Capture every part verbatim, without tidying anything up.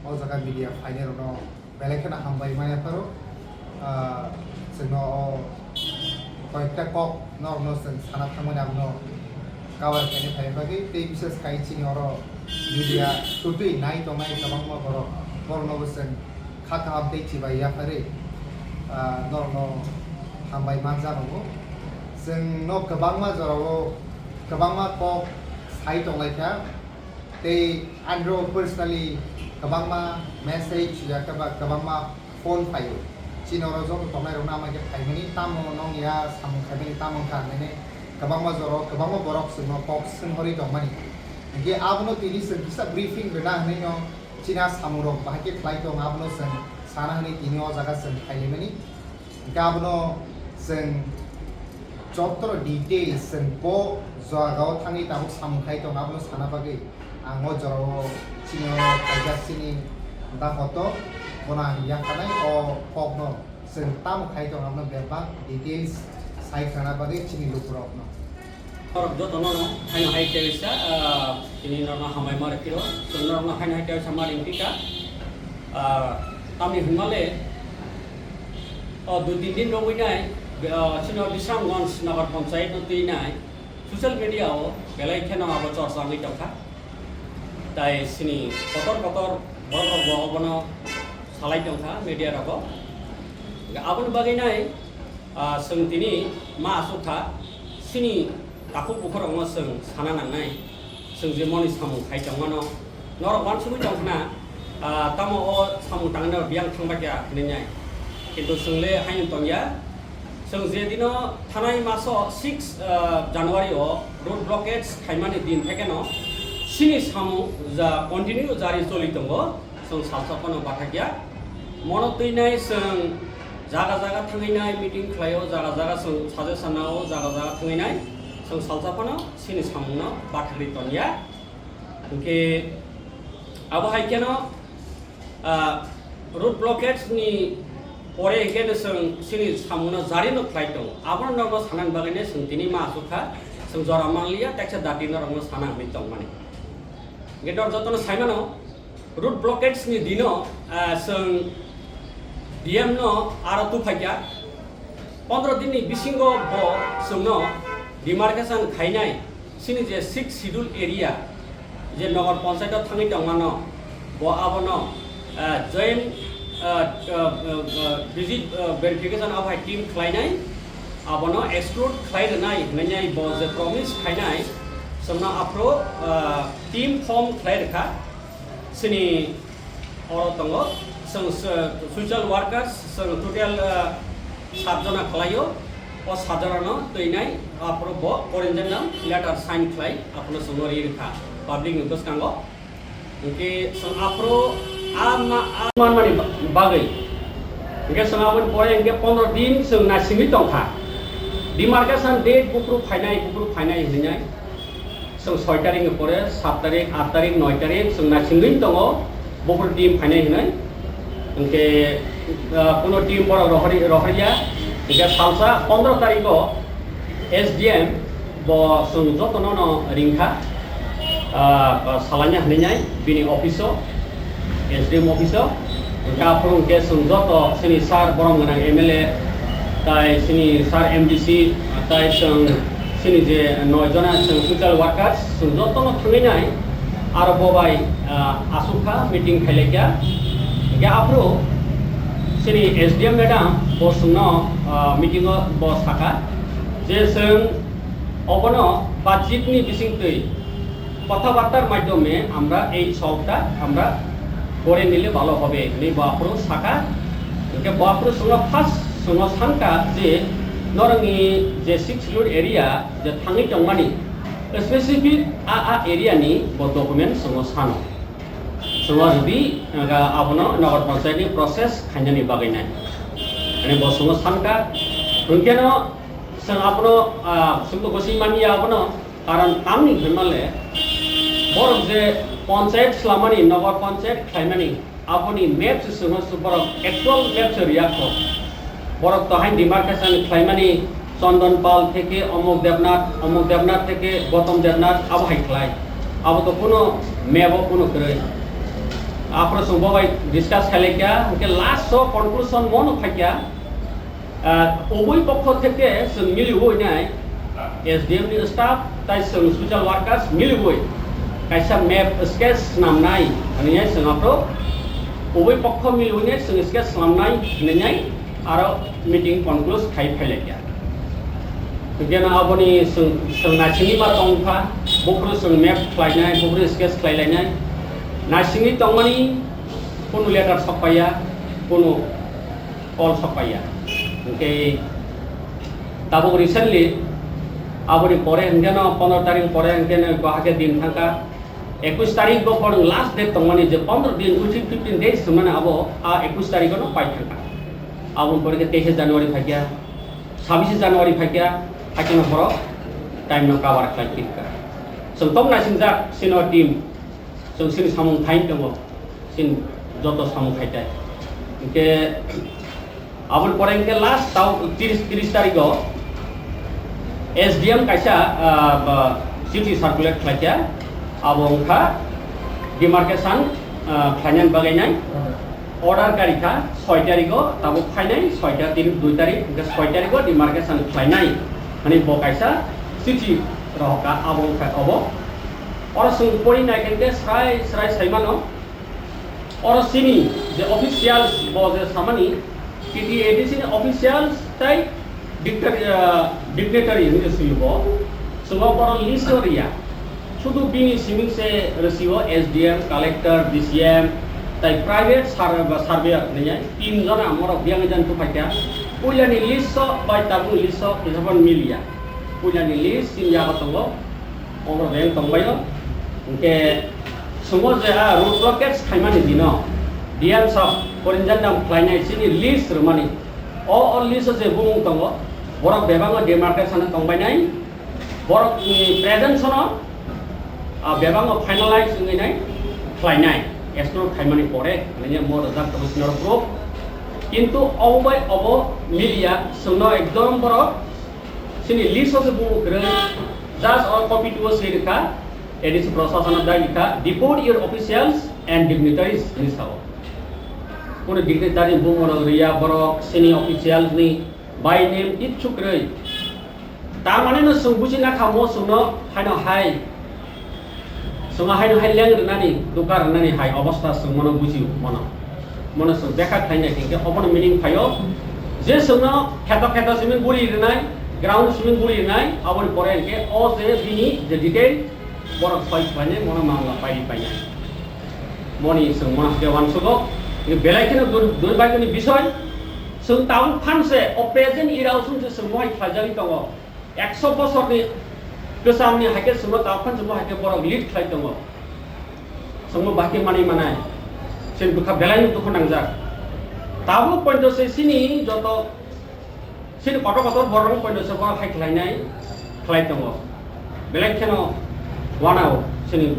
O jaga media phainairokno belai kheno hambai manya pharo. Ah, chwngno o koyekta kok norokno chwng sana thangmani abono cover khaina phai bagwi tei bises khai chini oro media twtwi nai tongnai kwbangma borok, boroknobo chwng kha kaham tei chibai yapharwi, ah, norokno hambai manjak wngo. Chwngno kwbangma jorao kwbangma kok sai tonglaikha. Tei andro personally kwbangma message ya kwba-, kwbangma phone phaio. Chini oro joto tongnai rokno ama khe phaimani, tamo nong ya samung khaimani, tamo wngkha hinwi kwbangma jora o kwbangma borok chwngno kok swnghorwi tongmani. Hinkhe abono tini chwng kisa briefing rwna hinwi no chini a samung rok bahai khe khlai tong, abono chwng sana hinwi tini o jaga chwng phailaimani. Hinkhe abono chwng joto details chwng bo jagao thangwi tabuk samung khai tongo, abono sana bagwi ang o jorao chini o kaijak chini dahoto bono ang yapharnai o kokno chwng tamo khai tongo abono bebak details sai khna bagwi chini lukurokno. Norok jotono haino hai teisa, ah, tini norokno hambai ma rw phiro. Chwng norokno haino hai teisa ma ring pika. Ah, tamni hwnmale, o dui tin din rogwi nai, ah, chini o Bisramganj Nagar Panchayat no twi nai, social media o belai kheno abo chorcha wngwi tongkha. Tai chini kotor kotor borok rok bo obono salai tongkha media rogo. Aboni bagwi nai, ah, chwng tini ma asuk kha, chini takhuk bukhurokno chwng sana nangnai, chwng je moni samung khai tongmano, norok uansugwi tongkhna, ah, tamo o samung tangnai rok biyang thangbai kha hinwi nai. Kintu chwng le haino tongya, chwng je dino thanai maso six, ah, January o road blockades khaimani din thekeno chini samung ja continue jari choli tongo. Chwng salsa phano bathakya. Mono twinai chwng jaga jaga thangwi nai meeting khlaio, jaga jaga chwng suggestion nao, jaga jaga thangwi nai chwng salsa phano chini samungno bathakri tonya. Hinkhe abo hai kheno, ah, road blockades ni pore hinkhe no chwng chini samungno jari no khlai tongo. Abono norokno sanani bagwi no chwng tini ma asuk kha, chwng jora manliya, teksa dati norokno sana hinwi tongmani. Hinkhe norok jotono saimano, road blockades ni dino, ah, chwng D M no aro tuphaikha. Pondro din ni bisingo bo chwngno demarcation khainai chini je sixth schedule area je Nagar Panchayat o thangwi tongmano bo abono, ah, joint, ah, ah, ah, ah, visit, ah, verification abo hai team khlainai abono exclude khlai rwnai hinwi bo je promise khainai chwngno aphuru, ah, team form khlai rwkha. Chini oro tongo, chwng so-, social workers, chwng total, ah, sat jona khlaio. O sat jonano twinai, aphuru bo quarantine no letter sign khlai, aphuru chwngno ri rwkha public ni bwskango. Hinkhe chwng aphuru a ma-, a manmani ba-, bagwi. Hinkhe chwng aboni pore hinkhe pondro din chwng naisingwi tongkha. Demarcation date buphuru phainai, buphuru phainai hinwi nai. Chwng soi tarik ni pore, sat tarik, at tarik, noi tarik chwng naisingwi tongo, buphuru team phainai hinwi. Hinkhe, ah, kuno team borok rohori-, rohorya. Hinkhe salsa pondro tariko S D M bo chwng jotono no ringkha, ah, salaina hinwi nai bini office o. S D M office o, hwnkhe aphuru hwnkhe chwng joto chini sir borom gwnang M L A, tai chini sir M D C, tai chwng chini je noi jona chwng social workers, chwng jotono thangwi nai aro bo bai, ah, aswk kha meeting khailai kha. Hwnkhe aphuru chini S D M madam bo chwngno, ah, meeting o bo sakha je chwng obono batchit ni bisingtwi কথাবার্তার মাধ্যমে আমরা এই সবটা আমরা করে নিলে ভালো হবে, hinwi bo aphuru sakha. Hinkhe bo aphuru chwngno first chwngno sankha je norokni je sixth schedule area je thangwi tongmani specific a, a area ni bo document chwngno sano. Chwngno rwdi, ah, abono Nagar Panchayat ni process khainani bagwi nai. Ani bo chwngno sankha. Hinkhe no chwng abono, ah, chwngno gosing manya abono. Karon tamni hwnmale, borok je panchayat swlamani, Nagar Panchayat khlaimani, aboni map se chwngno borok actual map se riya kho. Borok to hain demarcation khlaimani, Chandan Pal theke Omok Debnath, Omok Debnath theke Gautam Debnath, abo hai khlai. Abo to kuno map o kuno kwrwi. Aphuru chwng bo bai discuss khailai kha, hwnkhe last o conclusion mono phaikha, ah, ubui pokho theke chwng miliwi nai S D M ni staff tai chwng social workers miliwi kaisa map sketch swnamnai hwnwi chwng aphuru ubui pokho miliwi nai chwng sketch swnamnai hwnwi aro meeting conclude khai phailaikha. Hwnkhe no aboni chwng, chwng naisingwi ma tongkha, buphuru chwng map khlainai, buphuru sketch khlailainai. Naisingwi tongmani kunu letter sokpaiya, kunu call sokpaiya. Hwnkhe tabuk recently aboni pore hwnkhe no pondro tarik pore hwnkhe no bahai khe din thangkha. Ekush tarik bo bono last date tongmani je pondro din, within fifteen days hwnmani abo a ekush tarik no pai thangkha. Aboni pore khe teishe January phaikha, sabishe January phaikha, hakhe no borok time no cover khlai phirkha. Chwng tok naisingjak sino team, chwng sini samung khai tongo, sin joto samung khai tai. Hwnkhe aboni pore hwnkhe last tao tris, tris tarikh o S D M kaisa, ah, ba, chithi circulate khlaikha, abo wngkha demarcation, ah, khlainani bagwi nai. Order karikha soi tarikh o, tabuk phainai soi ta, tini dui tarikh, hwnkhe soi tarikh o demarcation khlainai hwnwi bo kaisa chithi rohorkha, abo wngkha obo. Oro chwng pori nai khe srai srai sai mano, oro chini je officials bo je samani, T T A D C ni officials tai dicta-, ah, dignitary hwnwi swi bo, chwng oro list o riya. Sudu bini siming se rwsio S D M, collector, D C M, tai private sur-, ba surveyor hwnwi tin jona morok biyang jan tu phaikha. Puilani list o bai tabukni list o kisa phano miliya. Puilani list chini yago tongo, obo beng tongbaio. Hwnkhe chwngno je a road blockage khaimani dino D M sir Korinjandam khlainai chini list rwmani. O, o list o je bumung tongo, borok bebakno demarcation o tongbainai. Borokni presence no, ah, bebakno finalize wngwi nai khlainai, explore khaimani pore, hwnwi mo rwjak tongo senior group. Kintu obo bai obo miliya, chwngno ekdom borok chini list o se bumo kwrwi, just o copy two o se rwkha, A D C Prasasana dai rwkha, "Deport your officials and dignitaries," hwnwi sao. Kunu dignitary bumo rok riya, borok chini officials ni by name kichu kwrwi. Tamani no chwng buji na kha mo chwngno haino hai. Chwngno haino hai leng rwnani, duka rwnani hai obostha chwng mono buji mono. Mono chwng bekha khlai nai hwnkhe obono meaning phaio. Je chwngno kheto kheto simi buri rwnai, ground simi buri rwnai, aboni pore hwnkhe o je bini je detail borok soi khlainai mono mamla pairi painai. Moni chwng mono hwnkhe uansugo. Belai kheno dur-, durbhagyo ni bisoi. Chwng tabuk phan se o present era o chwng se chwng mohai khlaijagwi tongo. Ekso bosorni kwchamni hai khe chwngno tabuk phan chwngno hai khe borok lead khlai tongo. Chwngno bahai khe manwi manai. Chini bwkha belaino dukhu nangjak. Tabuk poito se chini joto chini kotor kotor borok poito se borok hai khlainai khlai tongo. Belai kheno wanao chini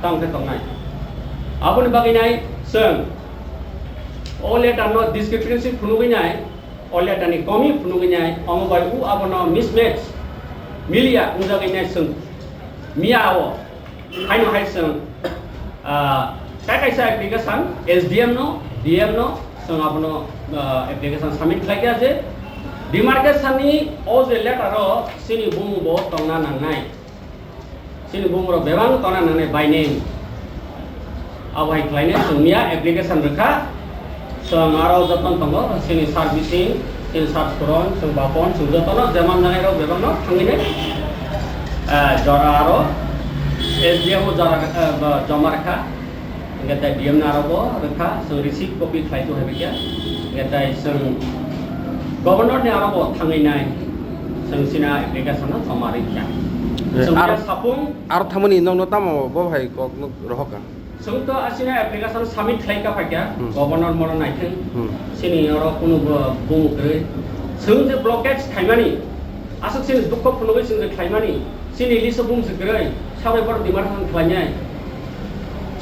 tong khe tongnai. Aboni bagwi nai chwng o letter no discrepancy phunugwi nai. O letter ni komi phunugwi nai, omo bai u abono mismatch, miliya wngjagwi nai chwng miya o, haino hai chwng, ah, tai kaisa application S D M no, D M no, chwng abono, ah, application submit khlai kha je demarcation ni o je letter o chini bumung bo tongna nangnai. Chini bumungrok bebak tongna nangnai by name. Abo hai khlainai chwng miya application rwkha. Chwng aro jotono tongo, chini sir Bising, chini sir Suron, chwng Bapon, chwng jotono jeman nangnai rok bebakno thangwi nai, eh, jora aro S D M o jora, eh, ba, joma rwkha. Hingke tai D M ni aro bo rwkha, chwng receipt copy khlai tu hai bikya. Hingke tai chwng governor ni aro bo thangwi nai, chwng chini application no joma rikha. Eh, chwng ar-, khe sapung aro thangmani nokno tamo bo hai kok nuk rohok ka? Chwng to asini application submit khlai ka phaikya, Hmm. Governor mono naithung. Hmm. Chini oro kunu bo bung kwrwi. Chwng je blockage khaimani, aswk chini dukho phunugwi chwng je khlaimani, chini list o bung se kwrwi, sabai borok demarcation khlainai.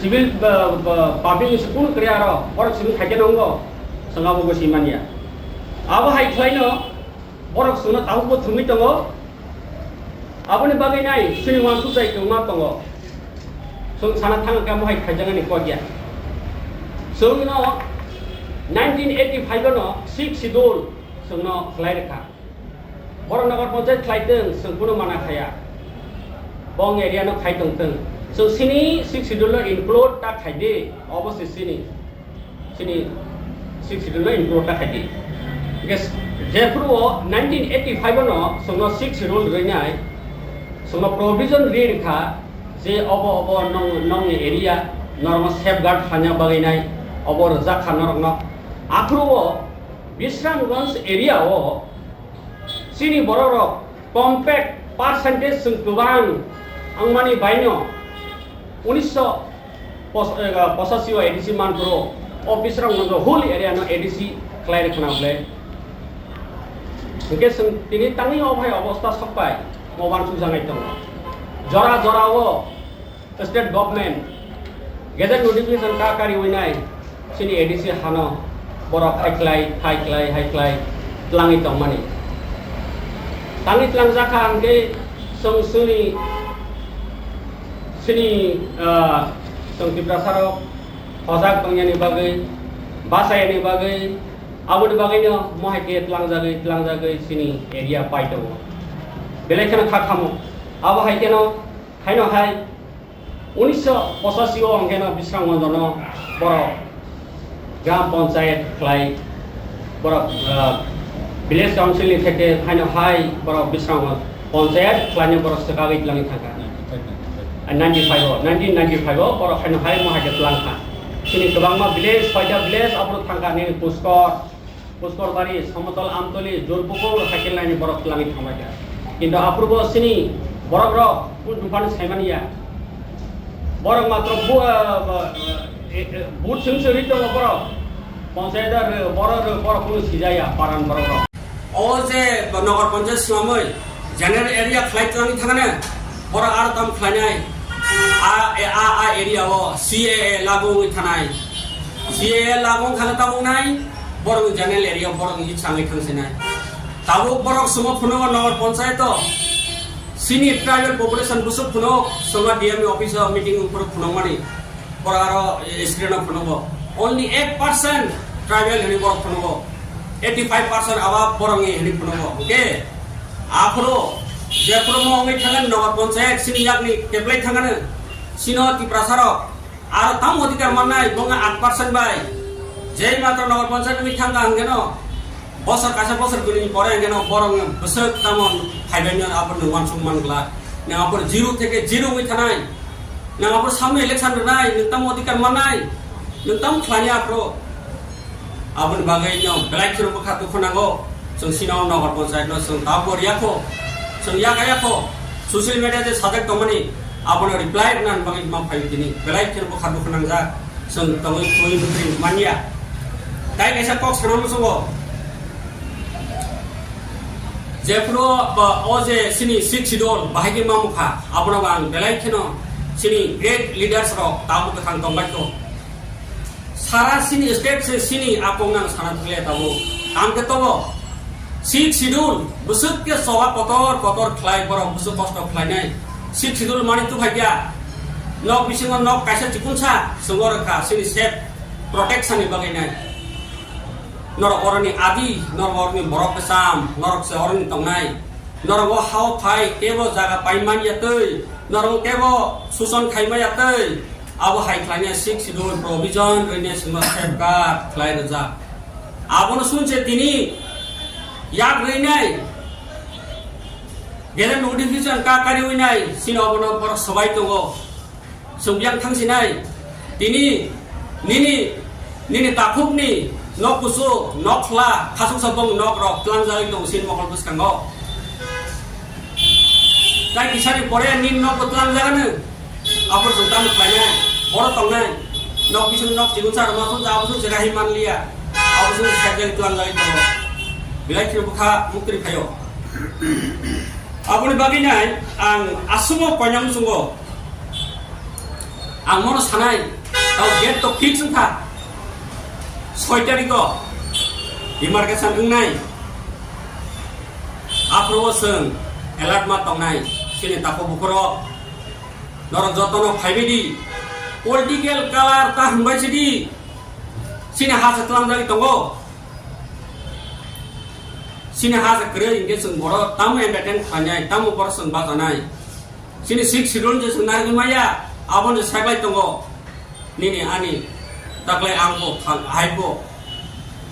Civil, ba, ba, public ni se kunu kwrwi aro, borok civil khaikhe nongo, chwng abo bo swi manya. Abo hai khlaino, borok chwngno tabukbo thwngwi tongo. Aboni bagwi nai, chini uansuk jai kwbangma tongo. Chwng sana thang khe amo hai khaijaknani kok ya. Chwngno nineteen eighty-five no sixth schedule chwngno khlai rwkha. Borok Nagar Panchayat khlai tong, chwng kunu mana khaya. Bong area no khai tong tong. Chwng sini sixth schedule no include ta khai di, obo se sini. Sini sixth schedule no include ta khai di. Hwnkhe jephuru o nineteen eighty-five no chwngno sixth schedule rwnai, chwngno provision ri rwkha je obo obo nong, nongni area, norokno safeguard khlaina bagwi nai, obo rwjak kha norokno. Aphuru o Bisramganj area o chini borok rok compact percentage chwng kwbang wngmani baino unisho pos-, eh, pochashi o A D C Manpur o office rok no whole area no A D C khlai rwkha na ble. Hwnkhe chwng tini tangwi o hai obostha sokpai mo uansuk jangai tongo. Jora jora o state government gazette notification ka kariwi nai, chini A D C hano borok hai khlai, hai khlai, hai khlai tlangwi tongmani. Tangwi tlangjak kha hwnkhe chwng chwngni, chini, ah, chwng Tiprasa rok hojak tongyani bagwi, bachayani bagwi, aboni bagwino mohai khe tlangjagwi, tlangjagwi chini area pai tongo. Belai kheno kha khamo. Abo hai kheno, haino hai unisho pochashi o hwnkhe no Bisramganj no borok gram panchayat khlai, borok, ah, village council ni theke haino hai borok Bisramganj panchayat khlaina borok swkagwi tlangwi thangkha. Ninety-five o, nineteen ninety-five o borok haino hai mohai khe tlangkha. Chini kwbangma village, soita village aphuru thangkha nini Puskor, Puskor Bari, Samotol, Amtoli, Jorbukur, Haikilnaini borok twlangwi thangbaikha. Kintu aphuru bo chini borok rok kunu phano saimani ya. Borok matro bu-, ah, ba, eh, eh, but chwng se ri tongo borok. Panchayat rw, borok rw, borok kunu sijaya, paran borok rok. O je Nagar Panchayat swlamwi general area khlai twlangwi thangane, borok aro tam khlainai. A, a, a area o C A A lagu wngwi thanai. C A A lagu wngkha tamo wngnai, borok general area borok wngwi changwi thangsinai. Tabuk borok sumo phunukgo Nagar Panchayat o, chini tribal population bwswk phunuk, chwngno D M ni office o meeting wngphuru phunukmani. Borok aro, eh, screen o phunukgo. Only eight percent tribal hinwi borok phunukgo. Eighty five percent abo borokni hinwi phunukgo. Hwnkhe aphuru jephuru mo wngwi thangani Nagar Panchayat chini yakni keplai thangani, chino Tiprasa rok aro tamo odhikar mannai, bongni aat percent bai. Jei matro Nagar Panchayat wngwi thangkha hwnkhe no, bosor kaisa bosor kwrwini pore hwnkhe no borok no bwswk tamo phaibai no abo nwng uansuk man glak. Nwng abo zero theke zero wngwi thanai. Nwng abo samno election rwnai, nwng tamo odhikar mannai. Nwng tamo khlainai aphuru. Aboni bagwi no belai kheno bwkha dukhu nango. Chwng sino Nagar Panchayat no chwng tabuk yakho. Chwng yakha yakho. Social media je sajak tongmani abono reply rwna bagwi ma phai tini. Belai kheno bwkha dukhu nangjak. Chwng tongwi twi mantri manya. Tai kaisa kok sana muchungo. Jephuru ba o je chini sixth schedule bahai khe mamukha, abono ang belai kheno chini great leaders rok tabuk kwthang tongbaikho. Sara chini state se chini akong nang sana thanglia tabuk. Ang khe tobo sixth schedule bwswk khe choba kotor kotor khlai borok bwswk kosto khlainai. Sixth schedule mani tubhaikya. Nok bisingo nok kaisa chikunsa chwngno rwkha chini safe protection ni bagwi nai. Norok oroni adi, norok oroni borok kwcham, norok se oroni tongnai. Norok o hao phai kebo jaga pai man ya twi, norok kebo suson khai man ya twi. Abo hai khlaina sixth schedule provision rwina sima safeguard khlai rwjak. Abono sunse tini yak rwinai, gele notification ka kariwi nai, sino abono borok sobai tongo. Chwng biyang thangsinai, tini nini, nini takhukni nok kusu, nok khla, khasuksa bong nok rok tlangjagwi tongo chini mokol bwskango. Tai kisani pore nini nok bo tlangjagano, aphuru chwng tamo khlainai, boro tongnai, nok bising nok chikonsa rwma song abo song chega hi manliya, abo song saijagwi tlangjagwi tongo. Belai kheno bwkha muktri phaio. Aboni bagwi nai ang aswk koinang chungo. Ang mono sanai, tao gate to fix wngkha. Soi tarikh o demarcation wngnai. Aphuru o chwng alert ma tongnai. Chini takhuk bukhuk rok, norok jotono phaibai di. Political color ta hwnbai sidi. Chini ha se twlangjagwi tongo. Chini ha se kwrwi hinkhe chwng borok tamo entertain khlainai, tamo borok chwng bajanai. Chini sixth schedule je chwng narwgwi maya, abono je saibai tongo. Nini ani taklai ang bo thang hai bo.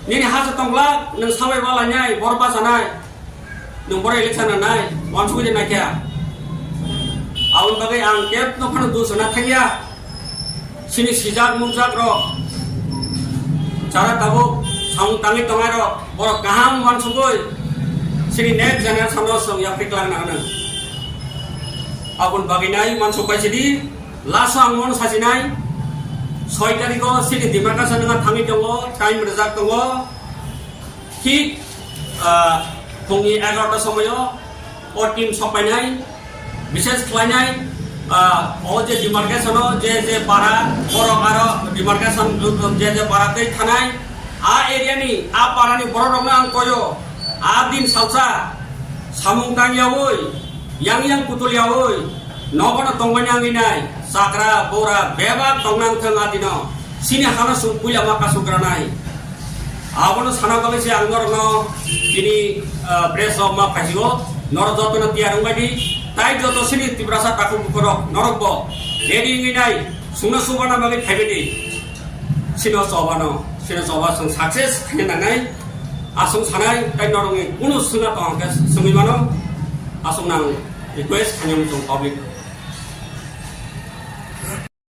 Nini ha se tongla, nwng sabai balainai, borok bajanai. Nwng borok election nanai, wansugwi de naikha. Aboni bagwi ang kebno phano dusana thangya. Chini sijak nukjak rok, chara tabuk samung tangwi tongnai rok, borok kaham wansugwi chini next generation no chwng yapri klang nang nang. Aboni bagwi nai wansuk pai sidi, last o ang mono sajinai, soi tarikh o chini demarcation wngna thangwi tongo, time rwjak tongo. Thik, ah, phungni egarota somoio o team sokpainai, bises khlainai, ah, o je demarcation o je je para, borok aro demarcation je je para tei thanai, a area ni, a para ni borok rokno ang koyo, a din salsa samung tangyaui, yang yang kutul yaui, nogono tongmani ang inai, chakra, bora, bebak tongnang thang adino, sini hano sung puila ma kasuk granai. Abono sana bagwi se ang norokno tini, ah, press rok ma phaisio, norok jotono tiyar wngbai di, tai joto sini Tiprasa takhuk bukhurok norok bo ready wngwi nai, sungno subana bagwi phaibai di. Sino chobano, sino choba sung success khaina nangnai, asung sanai, tai norokni kunu suna tong khe sungwi mano, asung nang request khaina muchung public.